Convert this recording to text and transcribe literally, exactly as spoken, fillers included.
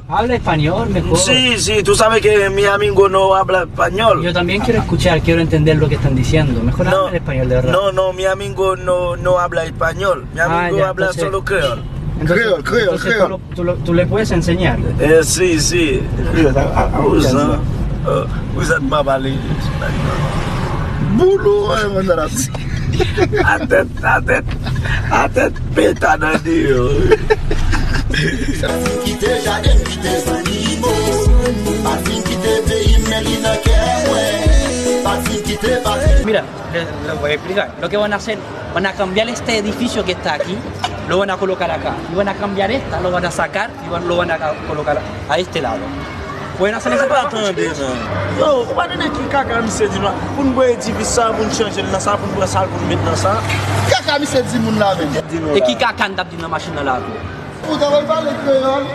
Habla español mejor. Sí, sí, tú sabes que mi amigo no habla español. Yo también quiero escuchar, quiero entender lo que están diciendo. Mejor No, habla español de verdad. No, no, mi amigo no, no habla español. Mi Ah, amigo ya, habla entonces- solo creol. Entonces- Creol, creol, entonces tú creol. lo- Tú, lo- tú le puedes enseñar. Eh, sí, sí. Creol, a- a- a- Usa, uh, usa papale. Boulou, eh, mwen nan la. Atèt, atèt, atèt peta nan deyò. Kite jaden, kite zanmi mo. Pa fin kite peyi m, men li nan kè mwen. Pa fin kite, pa fin Mira, le, le voy a explicar. Lo que van a hacer, van a cambiar este edificio que está aquí, lo van a colocar acá. Y van a cambiar esta, lo van a sacar y van, lo van a colocar a este lado. Pueden hacer ese Ou pa trabajo. tande nan. Yo, ou pa tande ki kaka misye di nou la? Pou n bwè edifis sa, pou n chanje l nan sa, pou n pran sa, pou n met nan sa. Kaka misye di moun la menm. Di nou E la. Ki kaka n t ap di nan machin nan la tou? Ou ta pral pale kreyòl.